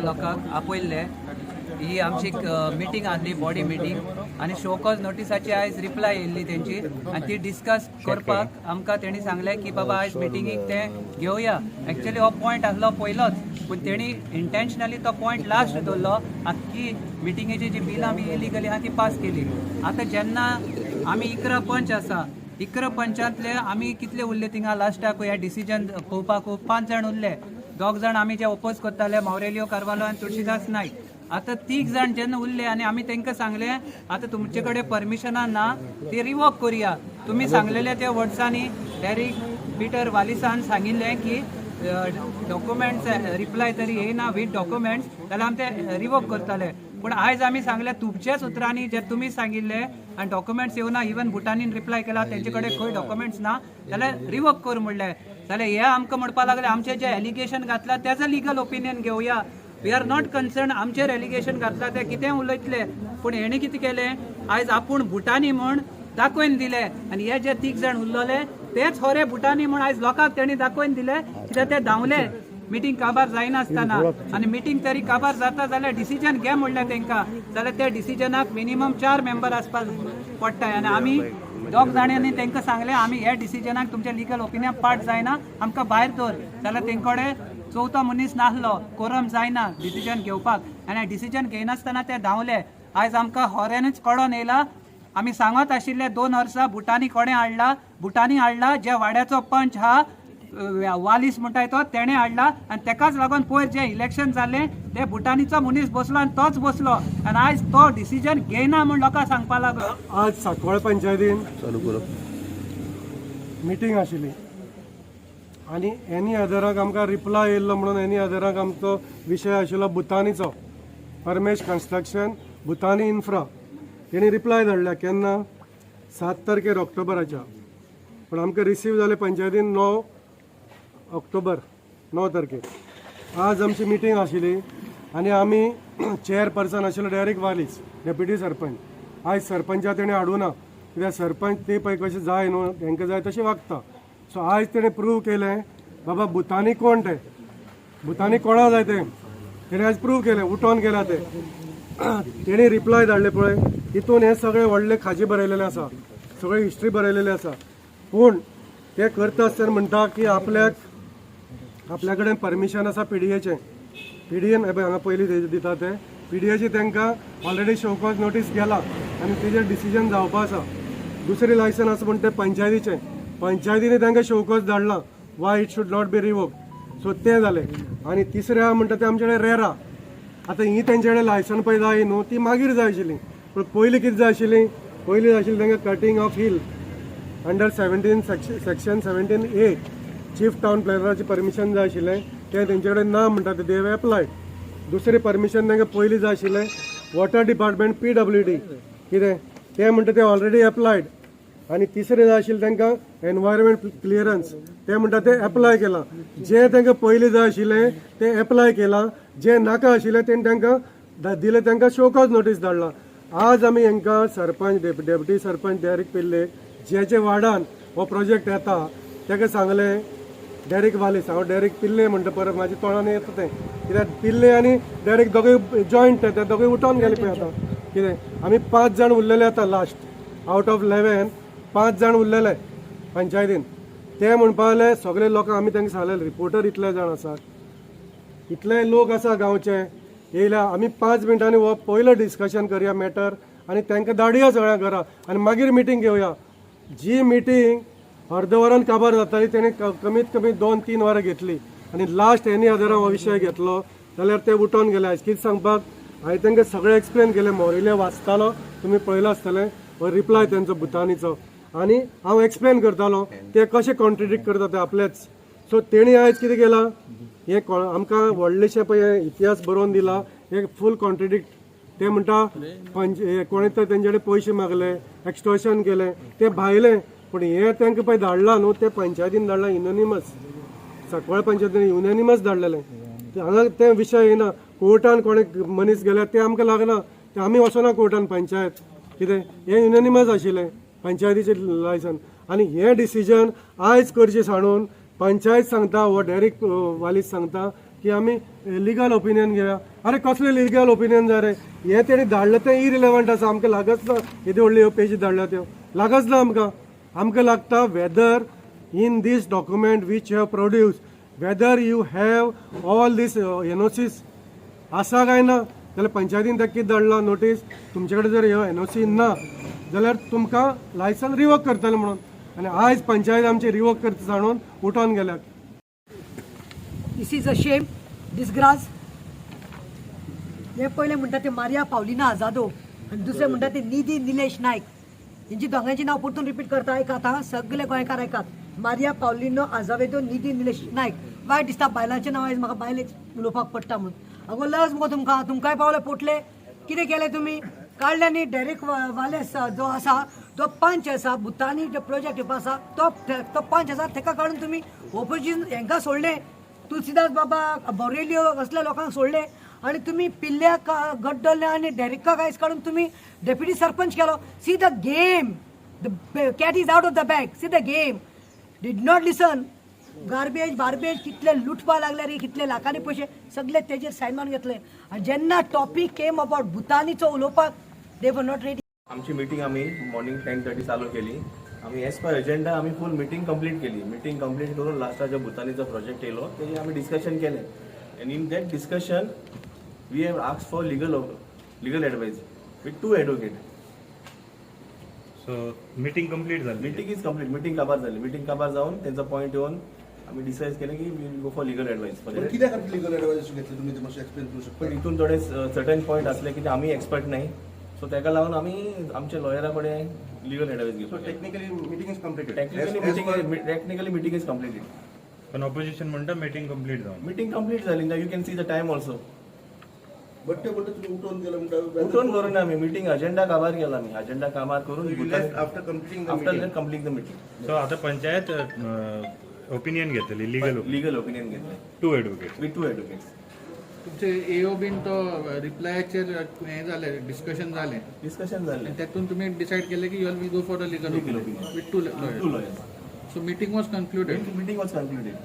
लोकांक आपयल्ले. ही आमची मिटींग आहली, बॉडी मिटींग, आनी शोकॉज नोटिसाची आयज रिप्लाय येयल्ली तेंची आनी ती डिस्कस करपाक आमकां तेणी सांगलें की बाबा, आयज मिटिंगेक ते घेवया. एक्चुअली हो पॉयंट आसलो पयलोच, पूण तेणी इंटेन्शनली तो पॉयंट लास्ट दवरलो. आख्खी मिटिंगेची जी बिलां बी इलिगली आहा ती पास केली. आतां जेन्ना आमी 11 पंच आसा, 11 पंचांतले आमी कितले उरले थिंगा लास्टाक ह्या डिसिजन पळोवपाक? पांच जाण उरले. दोग जाण आमी जे ओपोज करताले, मावरेलियो कार्वालो आनी तुळशीदास नायक. आतां तीग जाण जेन्ना उरले आनी आमी तांकां सांगलें, आतां तुमचे कडेन परमिशनां ना, ती रिवोक करुया. तुमी सांगलेले त्या वर्ड्सांनी डेरिक पिटर वालिसान सांगिल्लें की डॉक्युमेंट्स रिप्लाय तरी येयना विथ डॉक्युमेंट्स जाल्यार आमी ते रिवोक करतले. पूण आयज आमी सांगलें, तुमच्याच उतरांनी जे तुमी सांगिल्ले आनी डॉक्युमेंट्स येवना, इवन भुटानीन रिप्लाय केला, तेंचे कडेन खंय डॉक्युमेंट्स ना जाल्यार रिवोक कर म्हणलें जाल्यार हे आमकां म्हणपाक लागले, आमचे जे एलिगेशन घातला तेजो लिगल ओपिनियन घेवया. We are not concern. आमचेर एलिगेशन घातला ते कितें उलयतले, पूण हेणी कितें केलें, आयज आपूण भुटानी म्हूण दाखोवन दिले आनी हे जे तीग जाण उरलेले तेच खरे भुटानी म्हूण आयज लोकांक तेणी दाखोवन दिले, कित्याक ते धांवले मिटींग काबार जायनासतना. आनी मिटींग तरी काबार जाता जाल्यार डिसिजन घे म्हणलें तांकां जाल्यार त्या डिसिजनाक मिनिमम चार मेंबर आसपाक पडटा आनी आमी दोग जाणांनी तांकां सांगलें, आमी ह्या डिसिजनाक तुमच्या लिगल ओपिनियन पार्ट जायना, आमकां भायर दवर. जाल्यार तेंचे कडेन चवथो मनीस नासलो, कोरम जायना डिसिजन घेवपाक आनी डिसिजन घेयनासतना ते धांवले. आयज आमकां होऱ्यानूच कळोन येयला. आमी सांगत आशिल्ले 2 वर्सां, भुटानी कोणें हाडला? भुटानी हाडला, जे वाड्याचो पंच हा, वालीस म्हणटाय तो, तेणें हाडला आनी तेकाच लागून पयर जें इलेक्शन जालें ते भुटानीचो मनीस बसलो आनी तोच बसलो आनी आयज तो डिसिजन घेयना म्हूण लोकांक सांगपा लागलो. आज सांकवाळ पंचायतीन मिटींग आशिल्ली आनी एनी अदराक आमकां रिप्लाय येयल्लो म्हणून एनी अदराक आमचो विशय आशिल्लो भुतानीचो, परमेश कन्स्ट्रक्शन भुतानी इन्फ्रा. तेणी रिप्लाय धाडल्या केन्ना? 7 तारखेर ऑक्टोबराच्या. पूण आमकां रिसीव जाले पंचायतीन 9 ऑक्टोबर, 9 तारखेर. आज आमची मिटींग आशिल्ली आनी आमी चेअरपर्सन आशिल्लो डेरिक वालीस, डेप्युटी सरपंच. आयज सरपंचा तेणें हाडूना, कित्याक सरपंच ते पळय कशें जाय न्हू, तांकां जाय तशें वागता. सो आयज तेणें प्रूव केलें बाबा, भुतानी कोण ते, भुतानी कोणा जाय ते तेणें आयज प्रूव केलें. उठोन केला ते. तेणी रिप्लाय धाडले पळय, तितून हे सगळे व्हडले खाजी बरयलेले आसा, सगळे हिस्ट्री बरयलेले आसा. पूण ते करता आसतना म्हणटा की आपल्याक आपल्या कडेन परमिशन आसा पीडीएचें. पीडीएन हे पळय हांगा पयलीं दिता ते पीडीएची. तांकां ऑलरेडी शोकॉज नोटीस गेला आनी तेजेर डिसिजन जावपा आसा. दुसरें लायसन आसा म्हणटा तें पंचायतीचें. पंचायतीने तांकां शोकॉज धाडलां why it should not be revoke. So तें जालें. आनी तिसरें आहा म्हणटा तें आमचे कडेन रेरा. आतां ही तेंचे कडेन लायसन पळय जाय न्हू, ती मागीर जाय आशिल्ली. पूण पयलीं कितें जाय आशिल्ली? पयलीं जाय आशिल्ली तांकां cutting of hill under 17 section 17A chief town प्लॅनराची permission जाय आशिल्लें. तें तेंचे कडेन ना म्हणटा ते. They applied दुसरें परमिशन. तांकां पयलीं जाय आशिल्लें वॉटर डिपार्टमेंट, पीडब्ल्यूडी कितें तें म्हणटा ते ऑलरेडी एप्लायड. आनी तिसरें जाय आशिल्लें तांकां एनवायरमेंट क्लियरन्स, ते म्हणटा ते एप्लाय केलां. जें तांकां पयलीं जाय आशिल्लें तें एप्लाय केलां, जें नाका आशिल्लें तें तांकां दिलें, तांकां शोकॉज नोटीस धाडला. आज आमी हांकां सरपंच, डेप्युटी सरपंच डेरिक पिल्ले, जेचे वार्डान हो प्रोजेक्ट येता, ताका सांगलें, डेरिक वालीस, हांव डेरिक पिल्ले म्हणटा, परत म्हाज्या तोंडान येता तें, कित्याक पिल्ले आनी डेरिक दोगूय जॉयंट. ते दोगूय उठोन गेले पळय. आतां कितें, आमी पांच जाण उरलेले. आतां लास्ट आवट ऑफ 11 पांच जाण उरलेले पंचायतीन. ते म्हणपा लागले सगळे लोक, आमी तांकां सांगलें, रिपोर्टर इतले जाण आसात, इतले लोक आसा गांवचे येयल्या, आमी 5 मिनटांनी हो पयलो डिस्कशन करया मॅटर आनी तांकां धाडया सगळ्या घरा आनी मागीर मिटींग घेवया. जी मिटींग अर्द वरान काबार जाताली, तेणे कमीत कमी 2-3 वरां घेतली आनी लास्ट एनी अदरान हो विशय घेतलो जाल्यार ते उठोन गेले. आयज कितें सांगपाक, हांवें तांकां सगळें एक्सप्लेन केलें. मोरिले वाचतालो, तुमी पळयलां आसतलें हो रिप्लाय तेंचो भुतानीचो आनी हांव एक्सप्लेन करतालो ते कशे कॉन्ट्रिडिक्ट करता ते आपलेच. सो तेणी आयज कितें केलां, हें आमकां व्हडलेशें पळय इतिहास बरोवन दिला, हे फूल कॉन्ट्रिडिक्ट. ते म्हणटा पंच हे कोणें तर तेंचे कडेन पयशे मागले, एक्स्टॉर्शन केलें, ते भायले. पूण हे तांकां पळय धाडलां न्हू, ते पंचायतीन धाडलां युनॅनिमस, सांकवाळ पंचायतीन युनॅनिमस धाडलेलें. ते हांगा ते विशय येना. कोर्टान कोणे मनीस गेल्यार ते आमकां लागना, ते आमी वचना कोर्टान. पंचायत कितें हें युनॅनिमस आशिल्लें पंचायतीचें लायसन. आनी हें डिसिजन आयज करचें सांडून पंचायत सांगता, हो डेरिक वालीस सांगता की की आमी लिगल ओपिनियन घेवया. अरे, कसलें लिगल ओपिनियन जाय रे? हें तेणी धाडलें तें इरिलेवंट आसा, आमकां लागच ना. येदी व्हडली ह्यो पेजी धाडल्या त्यो लागच ना आमकां. आमकां लागता whether in this document which have produce, whether you have all this NOCs आसा काय ना. जाल्यार पंचायतीन ताका कितें धाडला नोटीस, तुमचे कडेन जर ह्यो एनओसी ना जाल्यार तुमकां लायसन रिवोक करतले म्हणून. आनी आयज पंचायत आमची रिवोक करता सांडून उठोन गेल्यात. This is a shame, disgrace. हे पयलें म्हणटा ते मारिया पावलिना आजादो आनी दुसरें म्हणटा ते निधी निलेश नायक. हेंची दोगांयची नांव परतून रिपीट करता, आयकात आं, सगळे गोंयकार आयकात. मारिया पावलिनो आजावेदो, निधी निलेश नायक. वायट दिसता बायलांचें नांव आयज म्हाका बायलेच उलोवपाक पडटा म्हणून. अगो, लज मुगो तुमकां? तुमकांय पावलें पोटले. कितें केलें तुमी? काडले न्ही डेरेक वालेस जो आसा, जो पंच आसा, भुतानी जो प्रोजेक्ट येवपा आसा, तो तो पंच आसा, तेका काडून तुमी ओपोजिशन हेंकां सोडलें, तुलसीदास बाबा बोरेलियो असल्या लोकांक सोडले आणि तुम्ही पिल्ल्याक गड्डले आणि डेरिकाक आयज काडून तुम्ही डेप्युटी सरपंच केलो. See the game, the cat is out of the bag. See the game. Did not listen. Garbage बार्बेज कितले लुटपा लागले रे, कितले लाखांनी पयशे सगळे तेजेर सायन मारून घेतले. आनी जेन्ना टॉपीक केम अबाउट भुतानीचो उलोवपाक, they were not ready. आमची मिटींग आमी मॉर्निंग 10:30 चालू केली. आमी एज पर एजेंडा आमी फूल मिटींग कंप्लीट केली. मिटींग कंप्लीट करून लास्टाक जो भुतानीचो प्रोजेक्ट येयलो तेजेर आमी डिस्कशन केलें and in that discussion we have ask for legal advice with two advocate. So meeting complete झाली? Meeting is complete. Meeting काबार जाली. मिटींग काबार जावन तेंचो पॉयंट येवन आमी डिसायड केलें की we'll go for legal advice for. पण कित्या खातीर लिगल ऍडवायस घेतली तुम्ही ते मातशें एक्सप्लेन करू शकता? पण हितून थोडे सर्टन पॉयंट असले की ते आमी एक्सपर्ट नाही, सो तेका लागून आमी आमच्या लॉयरा कडेन लिगल एडवायस सो घेतली. Technically meeting is completed. Technically meeting is completed. पण ऑपोजिशन म्हणटा मिटिंग कंप्लीट जावन. मिटींग कंप्लीट झाली. You can see the time also. But ते म्हणटा तुम्ही उठोवन गेले म्हणटा. उठून करून ना, आमी मिटींग अजेंडा काबार केला. आमी अजेंडा काबार करून after completing the after meeting. Complete the meeting. So आता पंचायत ओपिनियन घेतली, लिगल. लिगल ओपिनियन घेतले. To advocate. With to advocates. तुमचे एओ बीन तो रिप्लायाचेर हें जालें, डिस्कशन जालें? डिस्कशन जालें. आनी तेतून तुमी डिसायड केलें की you will go for a legal Legal opinion. With two to lawyers. Lawyers. So meeting was concluded. Meeting was concluded.